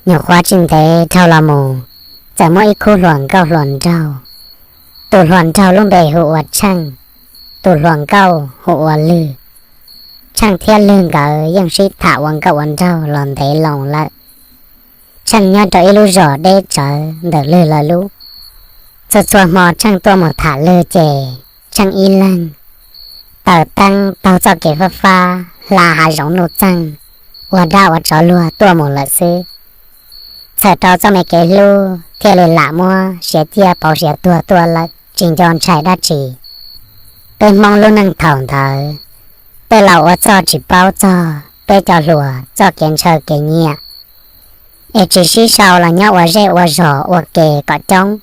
Nyuam qhuav tsis ntev dhau los mus, txawm muaj ib khub hluas nkauj hluas nraug. Tus hluas nraug lub npe hu ua Tsheej, tus hluas nkauj hu ua Lwg. Tsheej thiab Lwg nkawd yeej sib tham ua nkauj ua nraug los ntev loo lawm. Tsheej nyob rau ib lub zos deb tsawv ntawm Lwg lawv lub. Txhua txhua hmo Tsheej tuaj mus tham Lwg ces Tsheej ib leeg taws teeb taug txoj kev fab fab hla hav zoov nuj txeeg, ua dab ua tsov luag tuaj mus lawm xwb. Txhawm rau txoj me kev hlub thiaj li lam muab siav ciaj pauv siav tuag tuaj lawm tsis nco ntshai dab tsi. Peb Hmoob lub neej thaum ntawd, tej laus ua txuj tsis paub txog peb cov hluas txoj kev ntshaw kev nyiam, es tsis sib sau los nyob ua zej ua zos ua ke kom coob.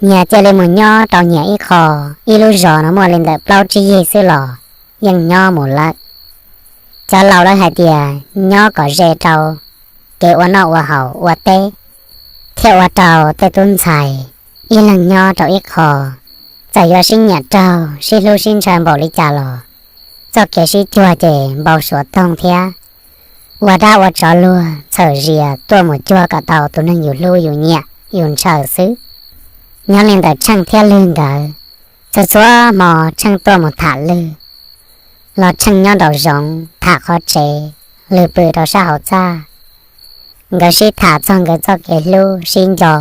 Nyias cia li mus nyob rau nyias ib qho, ib lub zos no muaj li ntawm plaub tsib yig xwb los yeej nyob mus lawm. Cov laus lawv hais tias nyob kom ze rau kev ua noj ua haus ua teb, thiaj ua rau tej tub ntxhais ib leeg nyob rau ib qho, txawm yuav sib nyiam raug sib hlub sib ntshaw npaum li cas los txoj kev sib cuag ces npau suav toog thiab ua dab ua tsov luag txhawm zias tuaj mus cuag kom tau tus neeg yus hlub yus nyiam yus ntshaw xwb. Nyob li ntawm Tsheej thiab Lwg nkawd, txhua txhua hmo Tsheej tuaj mus tham Lwg, los Tsheej nyob nraum zoov tham qhov tsev, Lwg pw rau sab hauv txaj. Nkawd sib tham txog nkawd txoj kev hlub sib nco,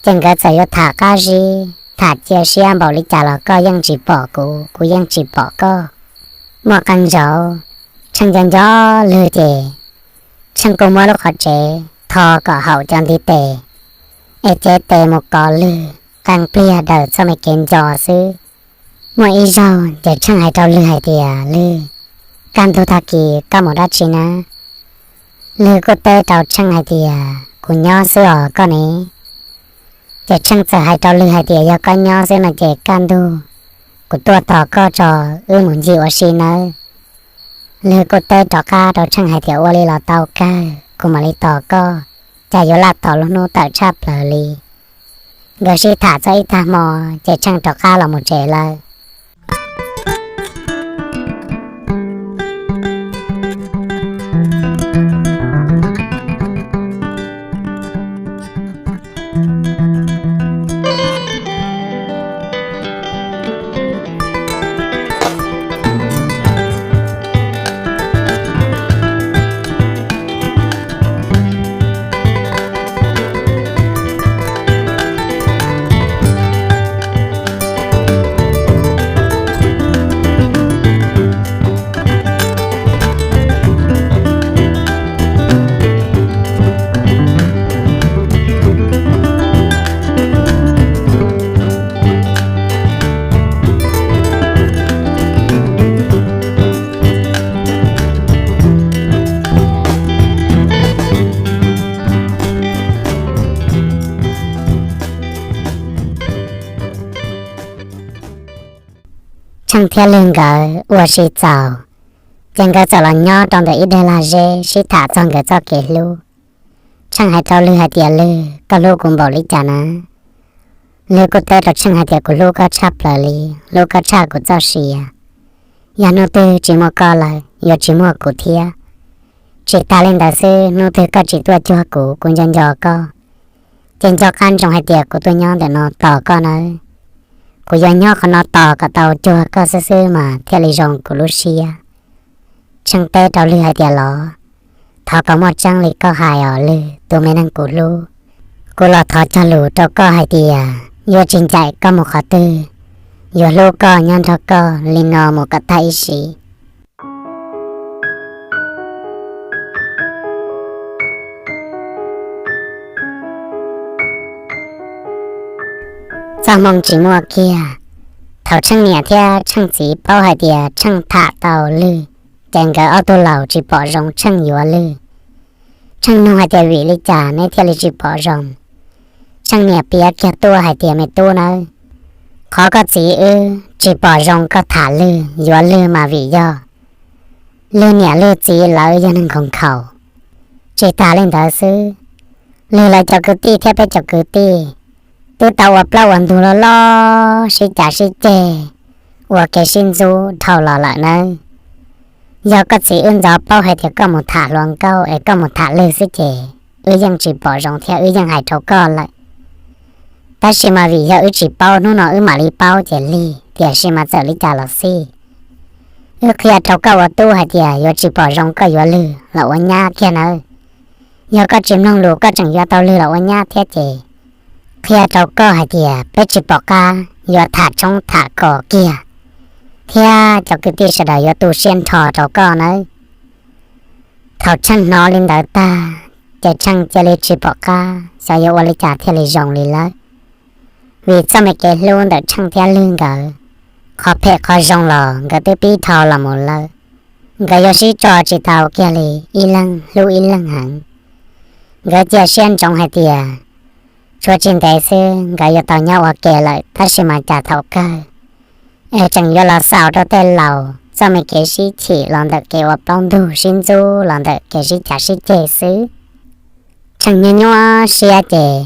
ces nkawd txawm yuav tham qab zib tham cia siab npaum li cas los koj yeej tsis pom kuv, kuv yeej tsis pom koj. Muaj qee zaum Tsheej nco nco Lwg ces Tsheej kuj muab lub qhov tsev tho kom haum cov ntiv tes, es cev tes mus kov Lwg qee pliag daws txoj me kev nco xwb. Muaj ib zaug ces Tsheej hais rau Lwg hais tias, Lwg, kaj ntug tag kis koj mus dab tsi na? Lwg kuj teb rau Tsheej hais tias, Kuv nyob xwb os koj ne. Ces Tsheej txawm hais rau Lwg hais tias, Yog koj nyob xwb no ces kaj ntug kuv tuaj tos koj tso, wb mus ncig ua si nawb. Lwg kuj teb rov qab rau Tsheej hais tias, Ua li los tau kawg, kuv mam li tos koj, cas yuav laj tos lub hnub tawm tshaj plaws li. Nkawd sib tham txog ib tag hmo ces Tsheej rov qab los mus tsev lawm. Tsheej thiab Lwg nkawd ua si txaus, ces nkawd txawm los nyob rau ntawm ib daim lag zeb sib tham txog nkawd txoj kev hlub. Tsheej hais rau Lwg hais tias, Lwg, koj hlub kuv npaum li cas na? Lwg kuj teb rau Tsheej hais tias, Kuv hlub koj tshaj plaws li, hlub koj tshaj kuv txoj sia. Yog hnub twg tsis muaj koj lawm yuav tsis muaj kuv thiab. Tsis tas li ntawd xwb, hnub twg koj tsis tuaj cuag kuv, kuv nco nco koj, ces nco qab ntsoov hais tias kuv tuaj nyob ntawm no tos koj nawb. Kuv yuav nyob qhov no tos kom tau cuag koj xwb xwb mas thiaj li zoo kuv lub siab. Tsheej teb rau Lwg hais tias, Los, thov kom muaj tseeb li koj hais os Lwg, tus me neeg kuv hlub. Kuv los thov cog lus rau koj hais tias yuav tsis ncaim koj mus qhov twg, yuav hlub koj nyob nrog koj li no mus kom tag ib sim. Txoj hmoo tsis muaj kiag. Thaum Tsheej niam thiab Tsheej txiv paub hais tias Tsheej tham tau Lwg, ces nkawd ob tug laus tsis pom zoo Tsheej yuav Lwg. Tsheej nug hais tias, Vim li cas neb thiaj li tsis pom zoo? Tsheej niam piav kiag tuaj hais tias, Me tub nawb, qhov koj txiv wb tsis pom zoo koj tham Lwg yuav Lwg mas vim yog Lwg niam Lwg txiv lawv yog neeg nkhaus nkhaus. Tsis tas li ntawd xwb, Lwg lawv cov kwv tij thiab peb cov kwv tij twb tau ua plaub ua ntug loj loj sib cav sib ceg ua kev sib ntxub dhau los lawm nawb. Yog koj txiv wb ntxov paub hais tias koj mus tham hluas nkauj es koj mus tham Lwg xwb ces wb yeej tsis pom zoo thiab wb yeej hais rau koj lawm. Tab sis mas vim yog wb tsis paub hnub no wb mam li paub ces lig, tiam sis mas txawm li cas los xij, wb qhia rau koj ua tub hais tias yuav tsis pom zoo koj yuav Lwg los ua nyab kiag nawb. Yog koj tsis mloog lus koj tseem yuav tau Lwg los ua nyab thiab ces qhia rau koj hais tias peb tsis pom qab yuav tham tshoob tham kos kiag, thiab cov kwv tij sawv daws yuav tu siab nrho rau koj nawb. Thaum Tsheej hnov li ntawd tag, ces Tsheej cia li tsis pom qab xyov yuav ua li cas thiaj li zoo li lawm. Vim txoj me kev hlub ntawm Tsheej thiab Lwg nkawd, qhov phem qhov zoo los nkawd twb pib dhau los mus lawm. Nkawd yuav sib tso tsis tau kiag li, ib leeg hlub ib leeg heev. Nkawd cia siab ntsoov hais tias tshuav tsis ntev xwb nkawd yuav tau nyob ua ke lawm, tab sis mas cas thaum kawg es tseem yuav los xaus rau tej laus txoj me kev sib chim los ntawm kev ua plaub ntug sib ntxub los ntawm kev sib cav sib ceg xwb. Tsheej nyuaj nyuaj siab ces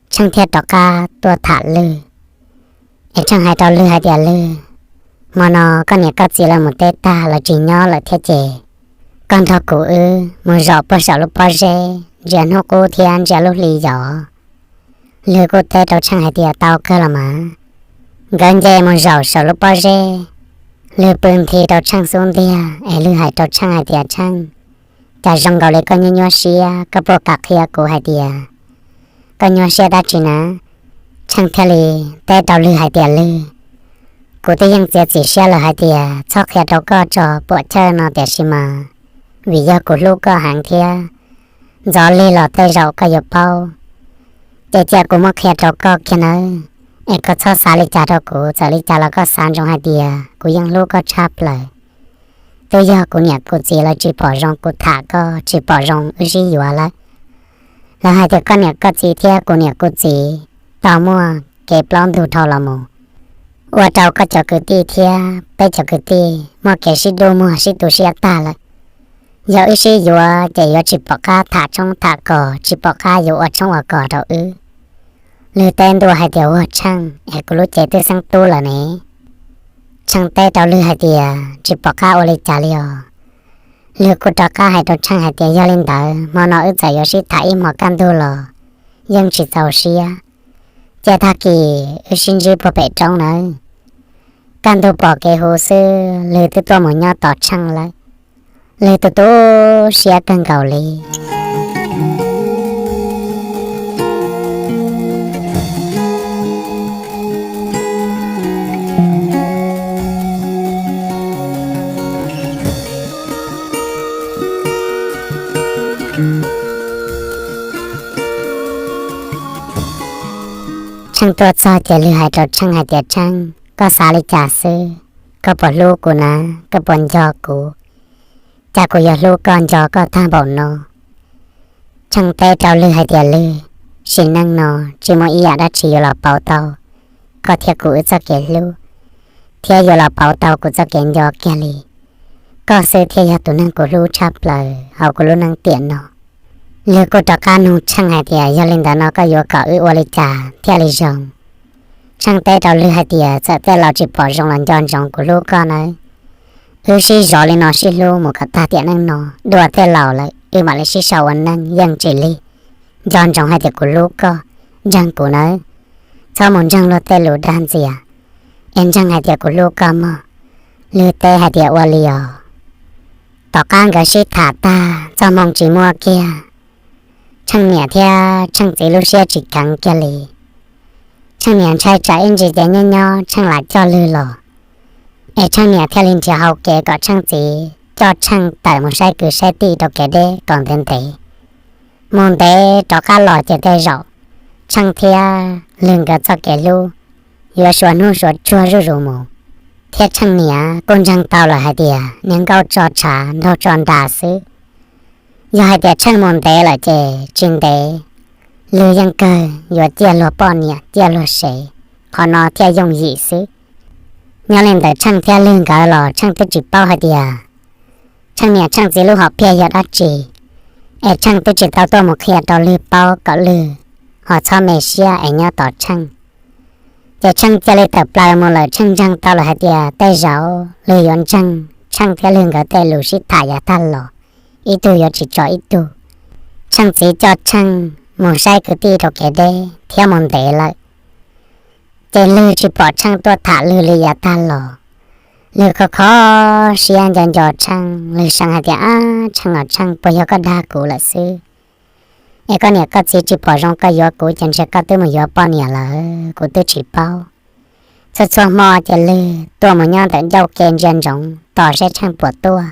Tsheej thiaj rov qab tuaj tham Lwg. Es Tsheej hais rau Lwg hais tias, Lwg, hmo no koj niam koj txiv lawv mus teb tag lawv tsis nyob lawm thiab ces koj nrog kuv wb mus zaum puag saum lub pob zeb ntsia hnub qub thiab ntsia lub hli yos. Lwg kuj teb rau Tsheej hais tias, Tau kawg los mas. Nkawd nce mus zaum saum lub pob zeb, Lwg pw nthi rau Tsheej xub ntiag es Lwg hais rau Tsheej hais tias, Tsheej, cas zoo nkaus li koj nyuaj nyuaj siab, koj puas kam qhia kuv hais tias koj nyuaj siab dab tsi na? Tsheej thiaj li teb rau Lwg hais tias, Lwg, kuv twb yeej txiav txim siab lawm hais tias txhob qhia rau koj tso puam chawj no, tiam sis mas vim yog kuv hlub koj heev thiab ntxov lig los tej zaum koj yuav paub, ces cia kuv muab qhia rau koj kiag nawb. Es koj txhob xav li cas rau kuv, txawm li cas los koj xav ntsoov hais tias kuv yeej hlub koj tshaj plaws. Twb yog kuv niam kuv txiv lawv tsis pom zoo kuv tham koj, tsis pom zoo wb sib yuav lawm. Lawv hais tias koj niam koj txiv thiab kuv niam kuv txiv tau muaj kev plaub ntug dhau los mus, ua rau koj cov kwv tij thiab peb cov kwv tij muaj kev sib dub muag sib tu siab tag lawm. Yog wb sib yuav ces yuav tsis pom qab tham tshoob tham kos, tsis pom qab yuav ua tshoob ua kos rau wb. Lwg teb ntua hais tias, Ua Tsheej, es kuv lub cev twb xeeb tub lawm ne. Tsheej teb rau Lwg hais tias, Tsis pom qab ua li cas li os. Lwg kuj rov qab hais rau Tsheej hais tias, Yog li ntawd hmo no wb txawm yuav sib tham ib hmos kaj ntug los yeej tsis txaus siab. Cia tag kis wb sib ntsib puag pem roob nawb. Kaj ntug pom kev huv xwb, Lwg twb tuaj mus nyob tos Tsheej lawm. Lwg tu tu siab kawg nkaus li. Tsheej tuaj txog ces Lwg hais rau Tsheej hais tias, Tsheej, koj xav li cas xwb? Koj puas hlub kuv na? Koj puas nco kuv? Cas kuv yuav hlub koj nco koj tag npaum no? Tsheej teb rau Lwg hais tias, Lwg, sim neej no tsis muaj ib yam dab tsi yuav los pauv tau koj thiab kuv wb txoj kev hlub, thiab yuav los pauv tau kuv txoj kev nco kiag li. Koj xwb thiaj yog tus neeg kuv hlub tshaj plaws hauv kuv lub neej tiam no. Lwg kuj rov qab nug Tsheej hais tias, Yog li ntawd no koj yuav kom wb ua li cas thiaj li zoo? Tsheej teb rau Lwg hais tias, Txawm tej laus tsis pom zoo los nco ntsoov kuv hlub koj nawb. Wb sib zov li no sib hlub mus kom tag tiam neej no, dua tej laus lawm wb mam li sib sau ua neej yeej tsis lig. Nco ntsoov hais tias kuv hlub koj, ntseeg kuv nawb. Txhob mus ntseeg luag tej lus dag ntxias, es ntseeg hais tias kuv hlub koj mog. Lwg teb hais tias, Ua li os. Tom qab nkawd sib tham tag txoj hmoo tsis muaj kiag, Tsheej niam thiab Tsheej txiv lub siab tsis kheev kiag li. Tsheej niam ntshai tsam ib ntsis ces nyob nyob Tsheej lam coj Lwg los, es Tsheej niam thiaj li nrhiav hau kev kom Tsheej txiv coj Tsheej tawm mus saib kwv saib tij rau kev deb kom ntev ntev. Mus ntev rov qab los ces tej zaum Tsheej thiab Lwg nkawd txoj kev hlub yuav suav hnub suav tsuag zuj zus mus, thiab Tsheej niam kuj ntseeg tau lawm hais tias niag nkauj tso tshav nraug tso nra xwb. Yog hais tias Tsheej mus ntev lawm ces tsis ntev Lwg yeej kawg yuav ciaj luag poj niam ciaj luag sev, qhov no thiaj yooj yim xwb. Nyob li ntawd Tsheej thiab Lwg nkawd los Tsheej twb tsis paub hais tias Tsheej niam Tsheej txiv lub hom phiaj yog dab tsi, es Tsheej twb tsis tau tuaj mus qhia rau Lwg paub kom Lwg ho txhob me siab es nyob tos Tsheej. Ces Tsheej cia li tawm plaws mus lawm, Tsheej ntseeg tau lawm hais tias tej zaum Lwg yuav ntseeg Tsheej thiab Lwg nkawd tej lus sib tham yav tag los, ib tug yuav tsis tso ib tug. Tsheej txiv coj Tsheej mus saib kwv tij rau kev deb thiab mus ntev lawm. Ces Lwg tsis pom Tsheej tuaj tham Lwg li yav tag los. Lwg kho kho siab nco nco Tsheej, Lwg seev hais tias, Ab Tsheej os Tsheej, puas yog koj dag kuv lawm xwb? Es koj niam koj txiv tsis pom zoo koj yuav kuv ces ntshe koj twb mus yuav poj niam lawm, kuv twb tsis paub. Txhua txhua hmo ces Lwg tuaj mus nyob ntawm ncauj ke ntsia ntsoov tos seb Tsheej puas tuaj.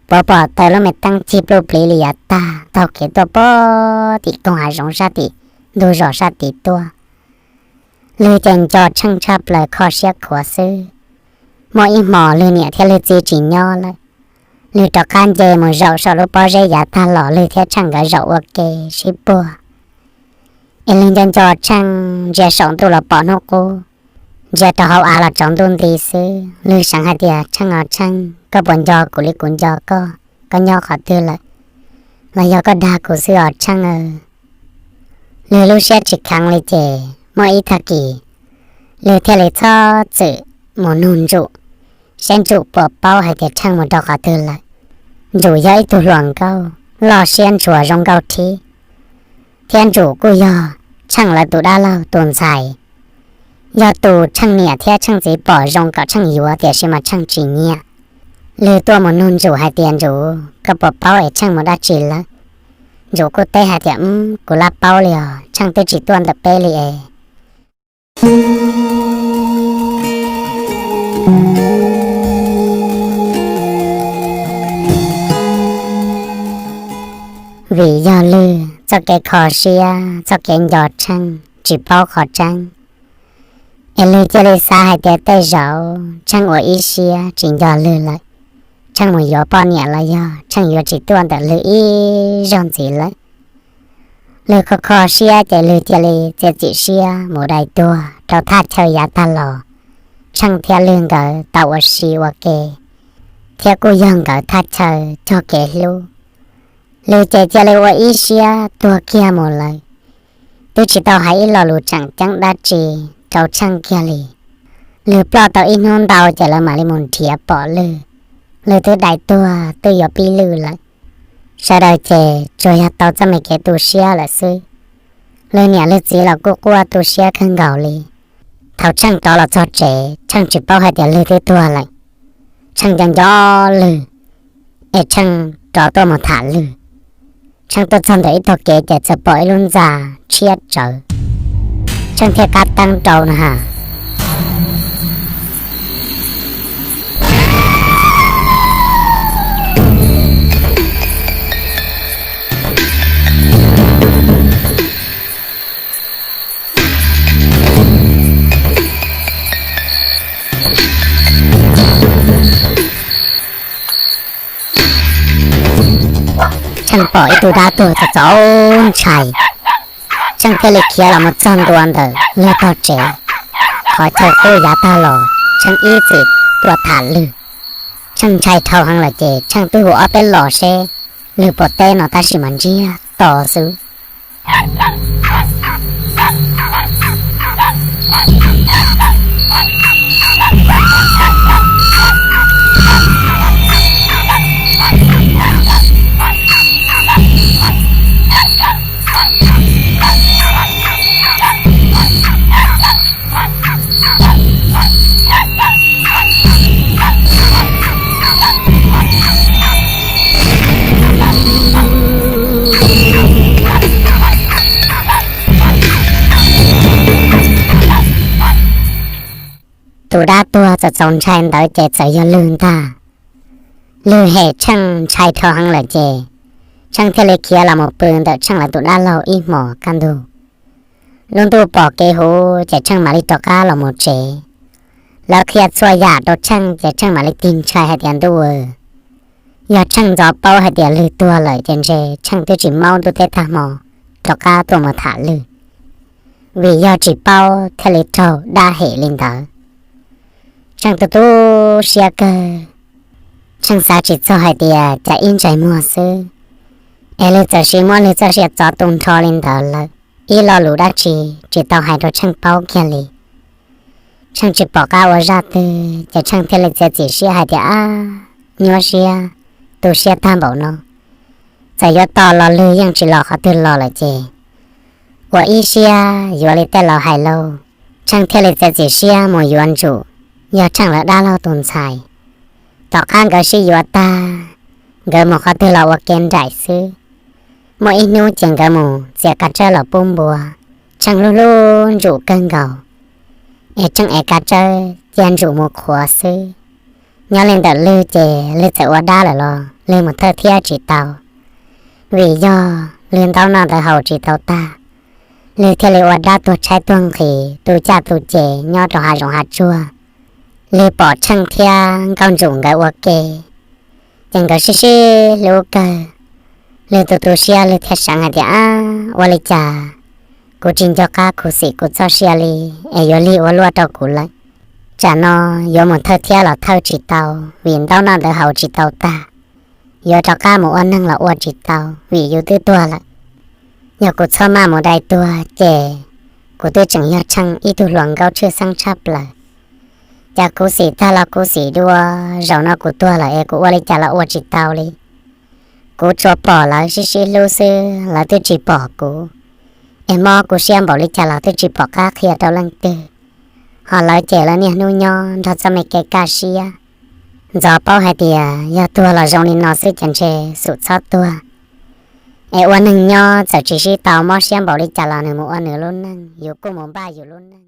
Puav pom taws lub me teeb cig pluj pliv li yav tag taug kev tuaj pog tim koog hav zoov sab tim ntug zos sab tid tuaj. Lwg ces nco Tsheej tshaj plaws kho siab khuav xwb. Muaj ib hmos Lwg niam thiab Lwg txiv tsis nyob lawm. Lwg rov qab nce mus zaum saum lub pob zeb yav tag los Lwg thiab Tsheej nkawd zaum ua ke sib puag. Es Lwg nco nco Tsheej ntsia saum ntuj los pom hnub qub, ntsia rau hauv av los tsaus ntuj nti xwb. Lwg seev hais tias, Tsheej os Tsheej, koj puas nco kuv li kuv nco koj? Koj nyob qhov twg lawm? Los yog koj dag kuv xwb os Tsheej aw? Lwg lub siab tsis kheev li ces muaj ib tag kis Lwg thiaj li txhob txwm mus nug Ntsum, saib Ntsum puas paub hais tias Tsheej mus rau qhov twg lawm. Ntsum yog ib tug hluas nkauj loj siab ntsuas zoo nkauj thib, thiab Ntsum kuj yog Tsheej lawv tus dab laug tus ntxhais, yog tus Tsheej niam thiab Tsheej txiv pom zoo kom Tsheej yuav tiam sis mas Tsheej tsis nyiam. Lwg tuaj mus nug Ntsum hais tias, Ntsum, koj puas paub es Tsheej mus dab tsi lawm? Ntsum kuj teb hais tias, Kuv laj paub li os, Tsheej twb tsis tuaj ntawm peb li es. Vim yog Lwg txoj kev kho siab, txoj kev nco Tsheej tsis paub qhov tseeb, es Lwg cia li xav hais tias tej zaum Tsheej ua ib siab tsis nco Lwg lawm, Tsheej mus yuav poj niam los yog Tsheej yuav tsis tuaj ntawm Lwg ib zaug ntxiv lawm. Lwg kho kho siab ces Lwg cia li txiav txim siab mus dai tuag rau thaj chaw yav tag los Tsheej thiab Lwg nkawd tau ua si ua ke, thiab kuj yog nkawd thaj chaw cog kev hlub. Lwg ces cia li ua ib siab tuag kiag mus lawm, twb tsis tau hais ib lo lus tseem ceeb dab tsi rau Tsheej kiag li. Lwg ploj tau ib hnub ntau ces lawv mam li mus nrhiav pom Lwg. Lwg twb dai tuag twb yuav pib lwj lawm. Sawv daws ces tsuas yog tau txoj me kev tu siab lawm xwb. Lwg niam Lwg txiv los kuj quaj tu siab kawg nkaus li. Thaum Tsheej rov los txog tsev, Tsheej tsis paub hais tias Lwg twb tuag lawm. Tsheej nco nco Lwg, es Tsheej rov tuaj mus tham Lwg. Tsheej tuaj txog ntawm ib tog kev ces txawm pom ib lub ntxa tshiab tsawv. Tsheej thiaj kab teeb rau na has. Tsheej pom ib tug dab tuag txaus ntshai. Tsheej thiaj li khiav los mus txog ntua ntawm Lwg tog tsev. Qhov chaw qub yav tag los Tsheej ib txwm tuaj tham Lwg. Tsheej ntshai dhau heev lawm ces Tsheej twb hu ob peb los seb Lwg puas teb no tab sis mas ntsiag to xwb. Tus dab tuag txaus txaus ntshai ntawd ces txawm yog Lwg ntag. Lwg hem Tsheej ntshai dhau heev lawm ces Tsheej thiaj li khiav los mus pw ntawm Tsheej lawv tus dab laug ib hmos kaj ntug. Lub ntuj pom kev huv ces Tsheej mam li rov qab los mus tsev. Lawv qhia txhua yam rau Tsheej ces Tsheej mam li tig ntshai hais tias ntuj aw, yog Tsheej ntxov paub hais tias Lwg tuag lawm ces ntshe Tsheej twb tsis maub ntuj teb tag hmo rov qab tuaj mus tham Lwg, vim yog tsis paub thiaj li raug dab hem li ntawd. Tsheej tu tu siab kawg. Tsheej xav tsis txog hais tias cas ib ntsais muag xwb es Lwg txawm sis muab Lwg txoj sia txov tu nrho li ntawd lawm, ib lo lus dab tsi tsis tau hais rau Tsheej paub kiag li. Tsheej tsis pom qab ua zaj twg ces Tsheej thiaj li txiav txim siab hais tias, Ab, nyuaj siab, tu siab tag npaum no. Txawm yuav tos los Lwg yeej tsis los qhov twg los lawm ces ua ib siab yuav li tej laus hais lauj, Tsheej thiaj li txiav txim siab mus yuav Ntsum, yog Tsheej lawv dab laug tus ntxhais. Tom qab nkawd sib yuav tag, nkawd mus qhov twg los ua ke nraim xwb. Muaj ib hnub ces nkawd mus txiav kav tsawb los pub npua. Tsheej hlub hlub Ntsum kawg nkaus, es Tsheej ev kav tsawb cia Ntsum mus qhuav xwb. Nyob li ntawm Lwg ces Lwg txawm ua dab lawm los Lwg mus thawj thiab tsis tau, vim yog Lwg ntaub noj ntawv haus tsis tau tag, Lwg thiaj li ua dab tuag tshaib tuag nqhis tu caj tu ces nyob rau hav zoov hav tsuag. Lwg pom Tsheej thiab Nkauj Ntsum nkawd ua ke, ces nkawd sib sib hlub kawg. Lwg tu tu siab, Lwg thiaj xav hais tias, Ab, ua li cas kuv tsis nco qab khuv xim kuv txoj sia li es yuav lig ua luaj rau kuv lawm? Tsam no yuav mus thawj thiab los thawj tsis tau, vim ntaub noj ntawv haus tsis tau tag. Yuav rov qab mus ua neeg los ua tsis tau, vim yus twb tuag lawm. Yog kuv txhob maj mus dai tuag ces kuv twb tseem yog Tsheej ib tug hluas nkauj tshwj xeeb tshaj plaws. Cas khuv xim tag los khuv xim dua, zaum no kuv tuag lawm es kuv ua li cas los ua tsis tau li. Kuv tsuas pom lawv sib sib hlub xwb, lawv twb tsis pom kuv. Es mob kuv siab npaum li cas los twb tsis pom qab qhia rau leej twg. Ho lawv ces lawv niaj hnub nyob nrog txoj me kev kaj siab. Ntxov paub hais tias yog tuag los zoo li no xwb ces ntshe xum txhob tuag. Es ua neeg nyob txawm tsis sib tau, mob siab npaum li cas los nws mus ua nws lub neej, yus kuj mus npaj yus lub neej.